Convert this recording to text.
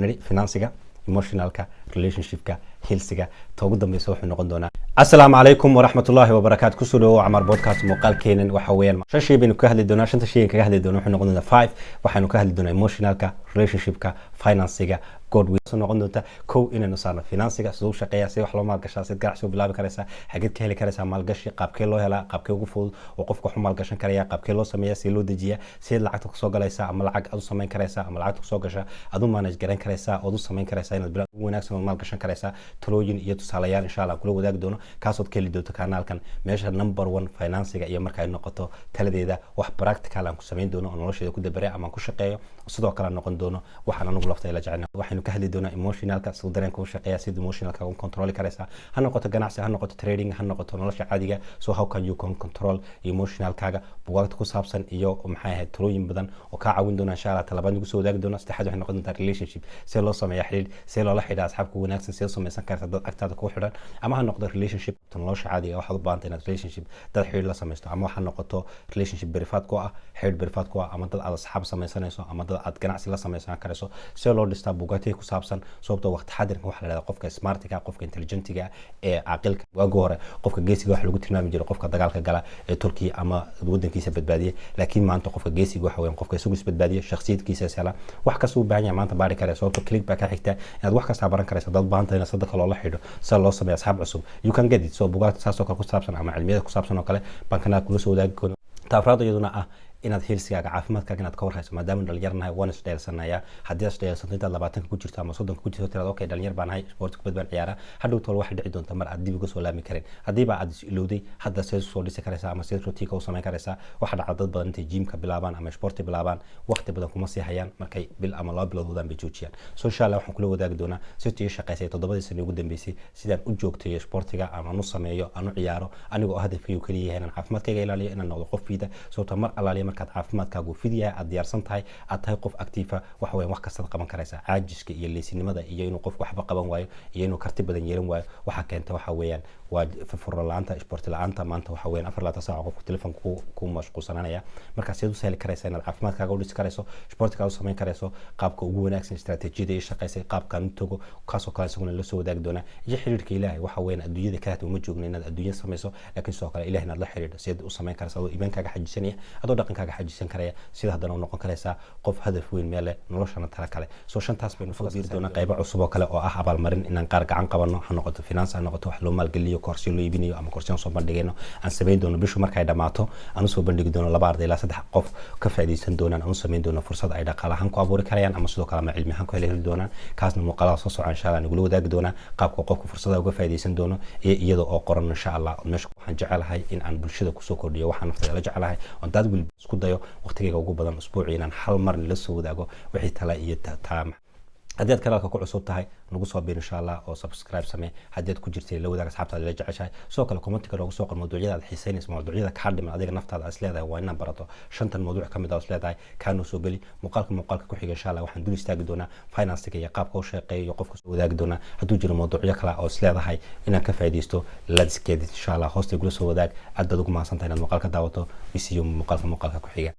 Nidhi financiga, emotionalka, relationshipka, healthiga. Ta ugu dambeysa wuxuu noqon doonaa. Asalaamu calaykum waraxmatullaahi wabarakaatu. Kusoo dhawow Camar Podcast. Muuqaalkeenan waxa weeyaan shan shay baynu ka hadli doonaa. Shanta shay kaga hadli doona wuxuu noqon doonaa five. Waxaynu ka hadli doonaa emotionalka, relationshipka, financiga, God soo noqon doonta. Kow, inaynu saarno financiga, siduu shaqeeya, sidee wax loo maalgashaa, sid ganacsi u bilaabi karaysaa, xageed ka heli karaysaa maalgashi, qaabkee loo helaa, qaabkee ugu fudud oo qofka wax u maalgashan karaya, qaabkee loo sameeya, see loo dejiyaa, sideed lacagta kusoo galaysaa ama lacag aad u samayn karaysaa ama lacagta kusoo gasha aad u manage garan karaysaa ood u samayn karaysaa inaad bilaa ugu wanaagsan oo maalgashan karaysaa. Talooyin iyo tusaalayaal insha Allah kula wadaagi doono, kaasood ka heli doonto kanaalkan, meesha number one financiga iyo marka ay noqoto taladeeda wax practical aan ku samayn doono oo nolosheeda ku dabare ama aan ku shaqeeyo. Sidoo kale noqon doono waxaan anigu laftay la jecel. Waxaynu ka hadli doonaa emotionalka, siduu dareenka u shaqeeya, sida emotionalka u controli karaysaa, ha noqoto ganacsi, ha noqoto trading, ha noqoto nolosha caadiga. So how can you control emotionalkaaga? Bugaagta ku saabsan iyo maxay ahayd talooyin badan oo kaa caawin doona insha Allah talabaad nagu soo wadaagi doona. Saddexaad waxay noqon doontaa relationship, see loo sameeya xidhiidh, see loola xidhaa asxaabka wanaagsan, see samaysan karta dad agtaada ku xidhan, ama ha noqdo relationship nolosha caadiga waxaad u baahantay inaad relationship, dad xidhiidh la samaysto, ama ha noqoto relationship private ku ah, xidhiidh private ku ah, ama dad aad asxaab samaysanayso ama dad aad ganacsi la samaysan karayso, see loo dhistaa, buugaagtii ku saabsan. Sababtoo waqti xadirka waxaa la dhahdaa qofka smartiga, qofka intelligentiga ee caaqilka. Waagi hore qofka geesiga waxa lagu tilmaami jiray qofka dagaalka gala ee Turkiya ama wadankiisa badbaadiya, laakiin maanta qofka geesiga waxa weeyaan qofka isagu isbadbaadiya, shakhsiyadkiisa is hela, wax kasta u baahan yahay maanta baari karaya. Sababto click baa ka xigta inaad wax kastaa baran karaysa. Dad baahanta inaad sadaka loola xidho, sida loo sameeyo asxaab cusub, you can get it. So bugaagta saasoo kale ku saabsan ama cilmiyada ku saabsan oo kale baan kanaa kula soo wadaagi doona. Ta afraad iyaduna ah inaad healthigaaga, caafimaadkaaga inaad ka warhayso. Maadaama dhalinyarnahay, waan isdheelsanayaa. Haddii aad isdheelsanto intaad 20-ka ku jirto ama 30-ka ku jirto, tiraad "Okay, dhalinyar baan ahay, sport, kubad baan ciyaaraa," hadhow tol waxay dhici doonta mar aad dib uga soo laami karin. Haddiiba aad is ilowday, hadda seed usoo dhisi karaysaa ama seed routine-ka u samayn karaysaa? Waxaa dhacda dad badan intay gymka bilaabaan ama sporti bilaabaan, waqti badan kuma sii hayaan. Markay bil ama 2 bilood wadaan bay joojiyaan. So insha Allah waxaan kula wadaagi doonaa sirtii ii shaqaysay 7-dii sano ugu dambeysay, sidaan u joogteeyo sportiga ama aan u sameeyo, aan u ciyaaro, anigoo hadafkaygu kaliya yahay inaan caafimaadkayga ilaaliyo, inaan noqdo qof fit ah. Sababtoo mar allaaliya markaad caafimaadkaagu fit yahay, aad diyaarsan tahay, aad tahay qof active ah, waxa weeyaan wax kastaad qaban karaysaa. Caajiska iyo leysinimada iyo inuu qofku waxba qaban waayo iyo inuu karti badan yeelan waayo waxaa keenta waxa weeyaan waa furfuro la-aanta, sport la-aanta. Maanta waxa weeyaan 24 saac qofku telefoonka ku mashquulsananaya. Marka sidaad u sahli karaysa inaad caafimaadkaaga u dhisi karayso, sportkaaga u samayn karayso, qaabka ugu wanaagsan, istaraatiijiyada ii shaqaysay, qaabkaan u tago, kaasoo kale isaguna la soo wadaagi doonaa. Iyo xiriirka Ilaahay. Waxa weeyaan adduunyada kalaata uma joogno inaad adduunya samayso, laakiin sidoo kale Ilaah inaad la xiriidho, sidaad u samayn karaysa adoo iimaankaaga xajisanaya, adoo dhaqankaaga xajisan karaya, sida haddana u noqon karaysaa qof hadaf weyn meele noloshana tala kale. So shantaas baynu soo biiri doonaa. Qaybo cusub oo kale oo ah abaalmarin inaan qaar gacan qabano, ha noqoto finance, ha noqoto wax loo maalgeliyo, koorsiyo loo iibinayo ama koorsiyo soo bandhigayno, aan samayn doono bishu markay dhammaato, aan usoo bandhigi doono laba arday ilaa saddex qof ka faa'iidaysan doonaan, aan u samayn doono fursad ay dhaqaale ahaan ku abuuri karayaan ama sidoo kale ama cilmi ahaan ku heli doonaan. Kaasna muuqaalada soo soco insha Allah nagula wadaagi doonaa qaabka qofku fursada uga faa'iidaysan doono iyo iyada oo qoran insha Allah. Meesha waxaan jecelahay in aan bulshada kusoo kordhiyo waxaan naftayda la jecelahay on daad will isku dayo waqtigayga ugu badan usbuucii inaan hal mar la soo wadaago wixii tala iyo taa. Haddii aad kanaalka ku cusub tahay, nagu soo biir insha Allah oo subscribe samee. Haddii aad ku jirtay, la wadaag asxaabtaada la jeceshahay. Sidoo kale commentiga noogu soo qor mawduucyada aad xiisaynayso, mawduucyada kaa dhiman, adiga naftaada aad isleedahay waa inaan barato shantan mawduuc ka mid ah is leedahay, kaanoo soo geli. Muuqaalka muuqaalka ku xiga insha Allah waxaan dul istaagi doonaa financiga iyo qaabka u shaqeeyo iyo qofka soo wadaagi doonaa. Hadduu jiro mawduucyo kale oo is leedahay inaan ka faa'iidaysto, let's get it insha Allah, hoosta igula soo wadaag. Aad baad ugu mahadsantahay inaad muuqaalka daawato. We see you muuqaalka muuqaalka ku xiga.